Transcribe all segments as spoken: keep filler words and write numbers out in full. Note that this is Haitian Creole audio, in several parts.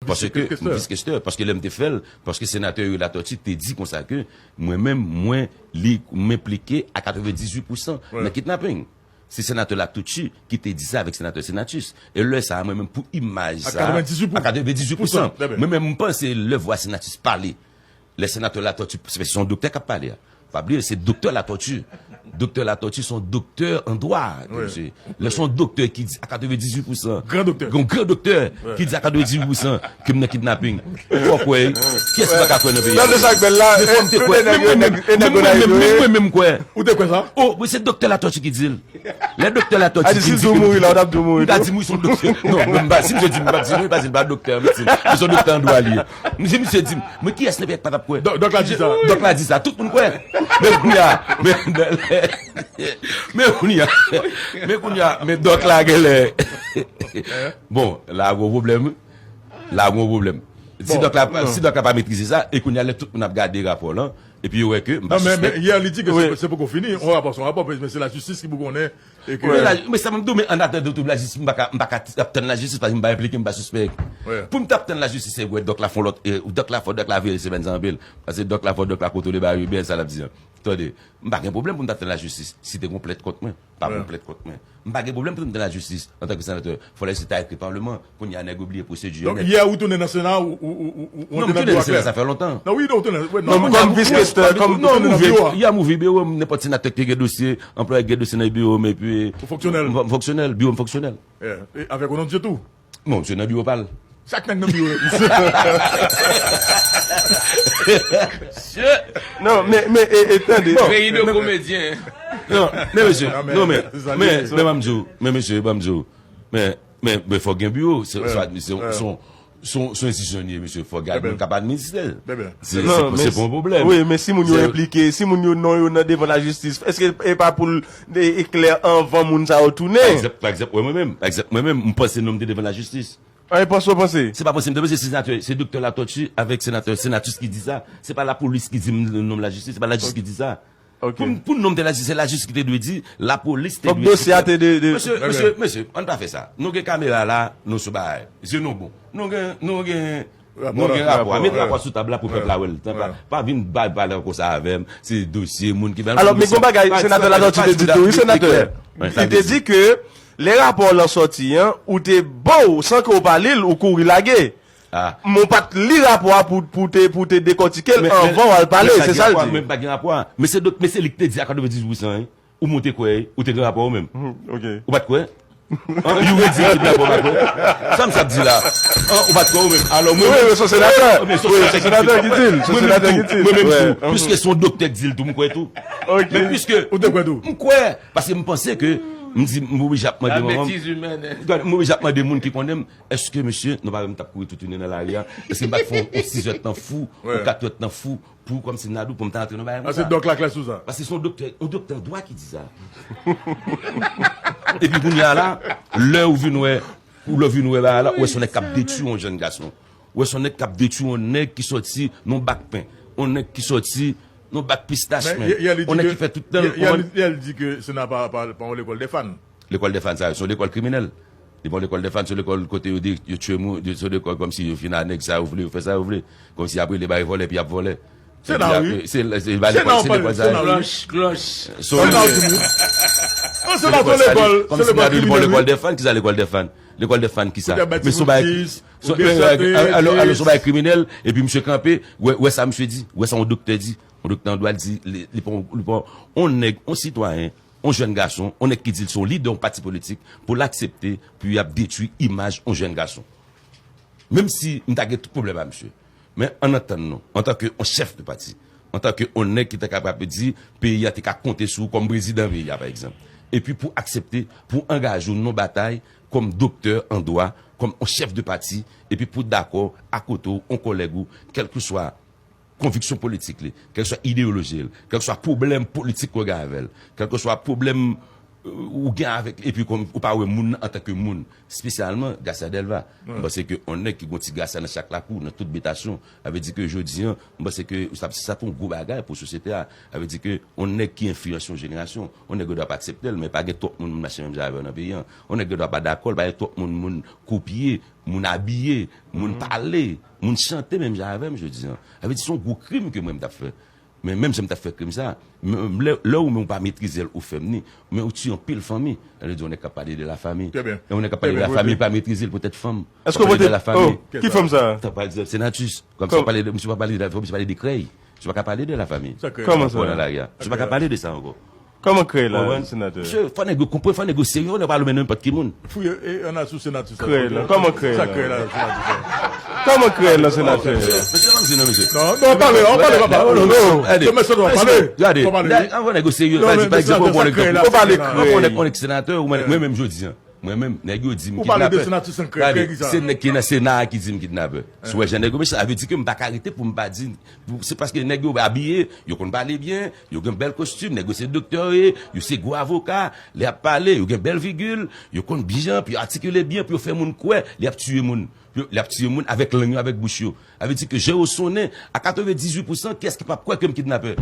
Paske, vice-questeur, paske lè m te fè l, paske senatè Youri Latortue te di konsa ke mwen menm, mwen, li, m enplike a katrevendizuit pousan nan kidnaping. Se senatè Latortue ki te di sa avèk senatè Senatus. E lè sa a, mwen menm, pou imaj sa a, a katrevendizuit pousan, mwen menm, m panse lè vwa Senatus pale, lè senatè Latortue, se yon doktè k ap pale a. Pa bliye, se doktè Latortue. Doktè Latortue se yon doktè an dwa, mesye. Lè se yon doktè ki di a katrevendizuit pousan, yon gran doktè ki di a katrevendizuit pousan ke m nan kidnaping, ou fò kwè, kiyès ki pa ka kwè nan peyi a? Tande sa k bèl la. Men fò m te kwè. Menm mwen menm, menm mwen menm, menm mwen menm kwè. Ou te kwè sa? Oh, wi, se doktè Latortue ki di l. Lè doktè Latortue di, si l di w mouri la, w t ap di w mouri tou. M ta di m wi, se yon doktè. Non, menm pa, si misye di m, m pa di non, li pa di l pa doktè an medsin. Li se yon doktè an dwa li ye. Si misye di m, men kiyès nan peyi a k pa t ap kwè? Dòk la di sa. Dòk la di sa, tout moun kwè. Men kounye a, men, men kounye a, men kounye a, men dòk la genlè. Bon, la gon pwoblèm. La gon pwoblèm. Si dòk la, si dòk la pa metrize sa, e kounye a lè tout moun ap gade rapò lan, epi yo wè ke m pa sispèk. Non, men, men yè li di ke se, se poko fini. On rapò, se on rapò, men se lajistis ki pou konnen. E ke men la, men sa m ap di w, men an atandan tou lajistis, m pa ka, m pa ka t-, ap tann lajistis, paske m pa enplike, m pa sispèk. Pou m t ap tann lajistis, se wè dòk la fè yon lòt, e, dòk la fò dòk la veye semèn sa anpil. Paske dòk la fò dòk la kontwole bagay yo byen, sa l ap di an. Tande, m pa gen pwoblèm pou m t ap tann lajistis, si te gon plent kont mwen. Pa gon plent kont mwen. M pa gen pwoblèm pou m tann lajistis antanke senatè. Fò lajistis ta ekri palman. Kounye a nèg yo bliye pwosedi yo nèt. Donk, yè ou tounen nan Sena, ou, ou, ou, ou, ou Non, m tounen nan Sena, sa fè lontan. Non, wi, non, ou tounen, wi, non, kòm vice-questeur, kòm non, m ouvè, yè m ouvè biwo m, nenpòt senatè ki gen dosye, anplwaye ki gen dosye nan biwo m, epi ou fonksyonèl. M fonksyonèl, biwo m fonksyonèl. E avèk ou non Dye tou? Bon, misye nan biwo pa l. Chak nèg nan biwo. Non, men, men, e, e, tande. Peyi de komedyen. Non, men mesye, non, men, men, men, ban m di w, men mesye, ban m di w, men, men, men fòk gen biwo, se, se, se, se, se, se enstitisyon li ye, mesye, fòk gen moun k ap administre l. Se, se, se pa yon pwoblèm. Wi, men si moun yo enplike, si moun yo non yo nan devan lajistis, èske e pa pou l e, e klè anvan moun sa yo tounen? Pa egzanp, pa egzanp, wè mwen menm, pa egzanp, mwen menm, m panse non m te devan lajistis. An, e panse w panse? Se pa panse m te panse, se senatè, se doktè Latortue avèk senatè Senatus ki di sa. Se pa lapolis ki di m non m lajistis, se pa lajistis ki di sa. Pou, pou non m te lajistis, se lajistis ki te dwe di, lapolis te dwe di. Fòk dosye a te de, de. Mesye, mesye, mesye, ann pa fè sa. Nou gen kamera la, nou sou bagay. Zye nou bon. Nou gen, nou gen, nou gen rapò a. Met rapò a sou tab la pou pèp la wè l. Pa, pa vin bay pale konsa avè m. Se dosye moun ki ba nou dosye. Alò, men gon bagay senatè Latortue te di tou, wi, senatè. Li te di ke lè rapò lan sòti an, ou te bo san ke w pa li l, ou kouri lage. Men w pa t li rapò a pou, pou te, pou te dekòtike l anvan w al pale, se sa l di. Men m pa gen rapò a. Men se dot, men se li ki te di a katrevendizuit pousan, wi. Ou monte kwè, wi. Ou te gen rapò ou menm. Ou pa t kwè? An, Youri di li te gen rapò, ou pa t kwè? Sa m sa ap di la? An, ou pa t kwè ou menm? Alò, mwen menm, wi, se senatè. Wi, se senatè ki di l. Se senatè ki di l. Mwen menm tou. Piske se yon doktè k di l tou, m kwè tou. Men piske ou te kwè tou? M kwè, paske m panse ke m di, m oblije ap mande manman m. Gade, m oblije ap mande moun ki konnen m, èske mesye, nou pa wè m t ap kouri tout jounen nan lari a? Èske m pa t fè yon sizèt nan fou, yon katrèt nan fou, pou kòmsi m ta di w, pou m ta antre nan bagay konsa? Paske dòk la klè sou sa. Paske se yon doktè, yon doktè an dwa ki di sa. Epi kounye a la, lè ou vin wè, ou lè ou vin wè bagay la, ou wè se yon nèg k ap detwi yon jèn gason. Ou wè se yon nèg k ap detwi yon nèg ki sòti nan yon bak pen, yon nèg ki sòti nan yon bak pistach, men yon nèg ki fè tout tan l. Yè, yè, yè, yè li di ke Sena pa, pa, pa yon lekòl dè fàn. Lekòl dè fàn sa yo, se yon lekòl kriminèl. Li pa yon lekòl dè fàn, se yon lekòl kote yo de, yo tchwe moun, se yon lekòl kòmsi yo vin a nèg sa yo vle, yo fè sa yo vle. Kòmsi apre li bay vòlè, epi y ap vòlè. Sena, wi. Se, se, se ba lekòl, se lekòl sa yo. Klòch, klòch. Sena, wi. Non, Sena, se lekòl, se lekòl kriminèl, wi. Lekòl dè fàn, kisa lekòl dè fàn? Lekòl dè fàn kisa? Men se yon bagay, alò, alò, se yon bagay kriminèl, epi misye kanpe, wè, wè sa misye di, wè sa yon doktè di. Yon doktè an dwa di, li, li pa, li pa, yon nèg, yon sitwayen, yon jèn gason, yon nèg ki di l se yon lidè yon pati politik, pou l aksepte pou y ap detwi imaj yon jèn gason. Menm si m ta gen tout pwoblèm a misye, men ann antann nou, antanke yon chèf de pati, antanke yon nèg ki ta kapab di, peyi a te ka konte sou ou kòm prezidan peyi a, pa egzanp, epi pou aksepte, pou angaje w nan batay kòm doktè an dwa, kòm yon chèf de pati, epi pou dakò akote w, yon kòlèg ou, kèlkeswa konviksyon politik li, kèlkeswa ideyoloji l, kèlkeswa pwoblèm politik ke w gen avè l, kèlkeswa pwoblèm, ou gen avèk, epi kòm ou pa wè moun nan antanke moun, espesyalman Garcia Delva. M panse ke on nèg ki gon ti Garcia nan chak lakou, nan tout bitasyon, sa vle di ke jodi an, m panse ke sa, sa t on gwo bagay pou sosyete a. Sa vle di ke on nèg ki enfliyanse yon jenerasyon, on nèg yo dwa pa aksepte l, men pa gen twòp moun, moun mache menm jan avè w nan peyi an. On nèg yo dwa pa dakò l, pa gen twòp moun, moun kopye, moun abiye, moun pale, moun chante menm jan avè m jodi an. Sa vle di se yon gwo krim ke mwen m t ap fè. Men menm jan m t ap fè krim sa, men lè, lè ou menm ou pa metrize l, ou fè m ni, men ou tiye anpil fanmi. Sa vle di yon nèg k ap pale de lafanmi. Trè byen. E yon nèg k ap pale de lafanmi, li pa metrize l poutèt fanm. Èske w pote, oh, ki fanm sa? Sa pa egzanp Senatus. Kòm sa pale de, misye pa pale de lafanmi, misye pale de krèy. Misye pa ka pale de lafanmi. Kòman sa? Nan lari a. Misye pa ka pale de sa ankò. Kòman krèy la, senatè? Mesye, fò nèg yo konprann, fò nèg yo serye, fò nèg pa lonmen nenpòt ki moun. Fouye, e, ann al sou senatè sa. Krèy la, kòman krèy la? Sa krèy la, senatè sa? Kòman krèy la, senatè? Mesye, pa di non, mesye. Non, non, pale, pale, papa. Non, non, non, gade, mesye, non, pale. Gade, anvan nèg yo serye, pa di, pa egzanp, ou pale krèy. Ou pale krèy. On nèg senatè, ou mwen menm jodi an. Mwen menm, nèg yo di m kidnapè. Ou pale de senatè san krèy, krèy ki sa? Se nèg ki nan Sena a ki di m kidnapè. Si w wè jan nèg yo mechan, sa vle di ke m pa ka rete pou m pa di, se paske nèg yo abiye, yo konn pale byen, yo gen bèl kostim, nèg yo se doktè yo ye, yo se gwo avoka, lè y ap pale, yo gen bèl vigil, yo konn byen, pou yo atikile byen, pou yo fè moun kwè, lè y ap tiye moun. Yo, lè y ap tiye moun avèk lang yo, avèk bouch yo. Sa vle di ke jan yo sonnen, a katrevendizuit pousan, kiyès ki p ap kwè ke m kidnapè?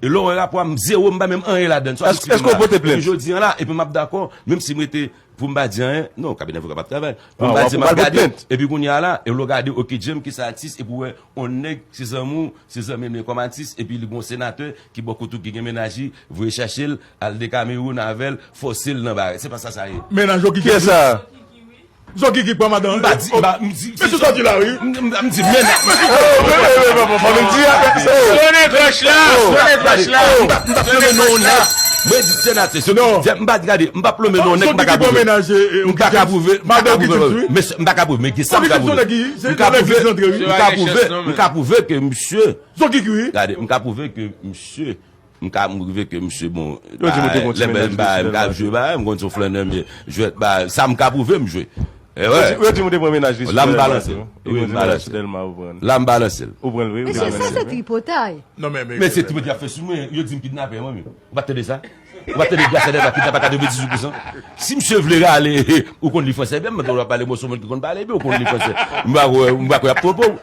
E lè w wè rapò a, m zewo, m pa menm anyen ladann. Èske, èske w pote plent? Epi jodi an la, epi m ap dakò, menm si m rete pou m pa di anyen, non, kabinè avoka p ap travay. Pou m pa di, m ap gade, epi kounye a la, e lè w gade, oke, Jem ki sa atis, epi w wè, on nèg, se zanmi w, se zanmi m ye kòm atis, epi li gon senatè ki bò kote w ki gen mennaj li, voye chache l, al Dekamewoun avè l, fòse l nan bagay. Se pa sa sa ye. Mennaj Oki ki sa? Zòki ki pran madan. M pa di, m pa, m di, men se sa w di la, wi. M, m, m di, men, sonnen klòch la, sonnen klòch la. M pa, m pa plonmen non nèg. Mwen di senatè, se, m pa di, gade, m pa plonmen non nèg, m pa ka pwouve. M pa ka pwouve, m pa ka pwouve. Men m pa ka pwouve, men gen sa m ka pwouve. M ka pwouve, m ka pwouve, m ka pwouve ke misye. Zòki ki, wi. Gade, m ka pwouve ke misye M ka, m rive ke misye, bon, lè m ba, m ka jwe ba, m konn se yon flannè m ye, jwèt ba, sa m ka pwouve m jwe. E wè. Yo di m ou te pran mennaj li. La m balanse l. Wi, m balanse l. La m balanse l. Ou pran l vre? Mesye, sa se tripotay. Non, men, men, men se tripotay y ap fè sou mwen. Yo di m kidnapè, mwen menm. Ou pa tande sa? Ou pa tande Gracia Delva kidnapè a katrevendizuit pousan? Si misye vle rale, ou konn li fransè byen, men ou pale moso moun ki konn pale byen, ou konn li fransè. M pa kwè, m pa kwè y ap twonpe w.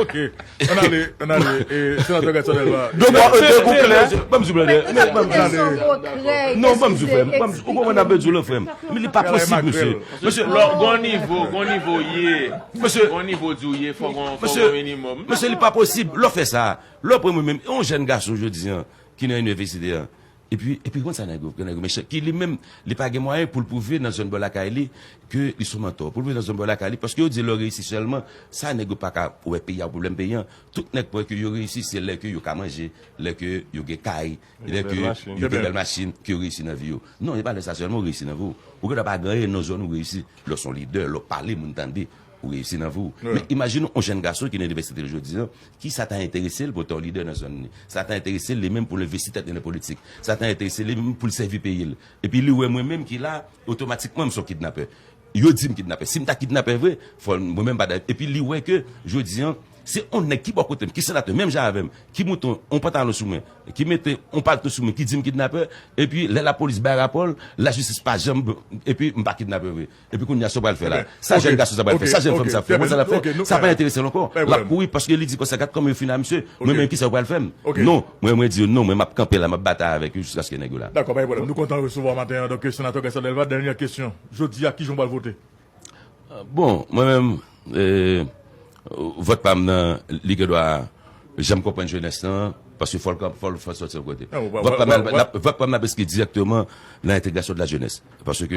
Ok. Ann ale, ann ale. E, senatè Gracia Delva. De mwa, de kou klè. Ban m di w, brother. Ann ale. Non, ban m di w, frè m. Ban m di w, ou konprann nan bezwen lan, frè m. Men li pa posib, mesye. Mesye, lò, gon nivo, gon nivo ye. Mesye, gon nivo di w ye, fò gon, fò gon minimòm. Mesye, li pa posib. Lè w fè sa, lè w pran mwen menm, yon jèn gason jodi an, ki nan inivèsite an, Epi, epi konn sa nèg yo, nèg yo mechan, ki li menm, li pa gen mwayen pou l pwouve nan zòn bò lakay li ke li se yon mantò. Pou l pwouve nan zòn bò lakay li, paske yo di lè w reyisi sèlman, sa nèg yo pa ka wè peyi a, pwoblèm peyi an. Tout nèg kwè ke yo reyisi, se lè ke yo ka manje, lè ke yo gen kay, lè ke yo gen bèl machin, ke yo reyisi nan vi yo. Non, e pa lè sa sèlman ou reyisi nan vi w. Ou gen dwa pa gen anyen nan zòn ou reyisi. Lè w se yon lidè, lè w pale, moun tande. Ou reyisi nan vi w. Men imajine yon jèn gason ki nan inivèsite l jodi an, ki sa ta enterese l pou l te yon lidè nan zòn li? Sa ta enterese l li menm pou l envesti tèt li nan politik? Sa ta enterese l li menm pou l sèvi peyi l? Epi li wè mwen menm ki la, otomatikman m se yon kidnapè. Yo di m kidnapè. Si m ta kidnapè vre, fò mwen menm pa da-, epi li wè ke jodi an, se yon nèg ki bò kote m, ki senatè, menm jan avè m, ki moute yon, yon pantalon sou mwen, ki mete yon palto sou mwen, ki di m kidnapè, epi lè lapolis bay rapò l, lajistis pa janm, epi m pa kidnapè vre. Epi kounye a, sa w pral fè la? Sa jèn gason sa pral fè? Sa jèn fanm sa fè? Mwen sa l ap fè? Sa pa enterese l ankò. L ap kouri paske li di konsa, gad kòman yo fin a misye. Mwen menm, kisa yo pral fè m? Non, mwen, mwen di yo non, mwen m ap kanpe la, m ap batay avèk yo jiskaske nèg yo la. Dakò, pa gen pwoblèm. Nou kontan resevwa w maten an. Donk, senatè Gaston Delva, dènyè kesyon. Jodi a, kijan w pral vote? Bon, mwen menm, e, vòt pa m nan, li gen dwa janm konprann jenès lan, paske fò l, fò l, fò l sòti yon kote. Vòt pa m nan, vòt pa m nan preske dirèkteman nan entegrasyon de la jenès. Paske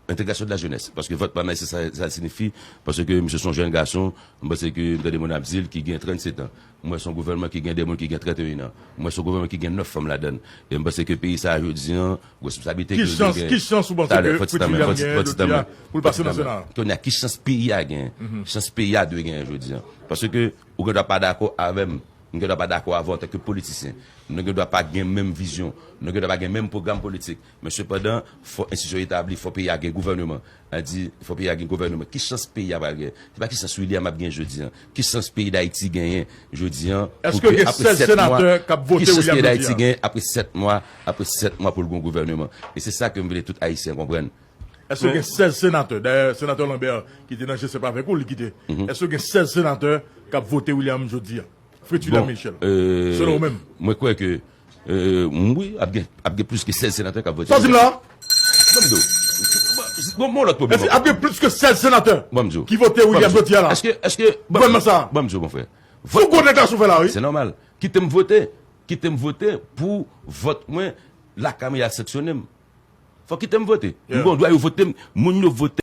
Entegrasyon de la jenès. Paske vòt pa m nan, se sa, sa l siyifi. Paske misye se yon jèn gason, m panse ke m tande moun ap di l ki gen trannsèt an. M wè se yon gouvènman ki gen de moun ki gen trannteyen an. M wè se yon gouvènman ki gen nèf fanm ladan l. E m panse ke peyi sa a jodi an, responsablite ke yo dwe genyen. Ki chans, ki chans ou panse ke Pritvi William genyen jodi a pou l pase nan Sena a? Kounye a, ki chans peyi a genyen? Chans peyi a dwe genyen jodi an. Paske ou gen dwa pa dakò avè m. Nou gen dwa pa dakò avè w antanke politisyen. Nou gen dwa pa gen menm vizyon. Nou gen dwa pa gen menm pwogram politik. Men sepandan, fò enstitisyon etabli, fò peyi a gen gouvèneman. An di, fò peyi a gen gouvèneman. Ki chans peyi a pral gen? Se pa ki chans William ap gen jodi an. Ki chans peyi Dayiti genyen jodi an? Pou ke apre sèt mwa, ki chans peyi Dayiti genyen apre sèt mwa, apre sèt mwa pou l gen yon gouvèneman? E se sa ke m vle tout Ayisyen konprann. Èske gen sèz senatè? Dayè, senatè Lambert, ki te nan G sèt avèk ou, li kite. Èske gen sèz senatè k ap vote William jodi a? Fritz William Michel. Selon ou menm? Mwen kwè ke, euh, wi, ap gen, ap gen plis ke sèz senatè k ap vote. Sa w di m la? Ban m di w. Bon, bon, lòt pwoblèm. Ap gen plis ke sèz senatè ki vote William jodi a la? Èske, èske, ban m di w, mon frè. Sou gwo deklarasyon fè la, wi. Se nòmal. Kite m vote. Kite m vote pou vòt mwen lakay mwen y al sanksyone m. Fò kite m vote. M gen yon dwa yo vote m. Moun yo vote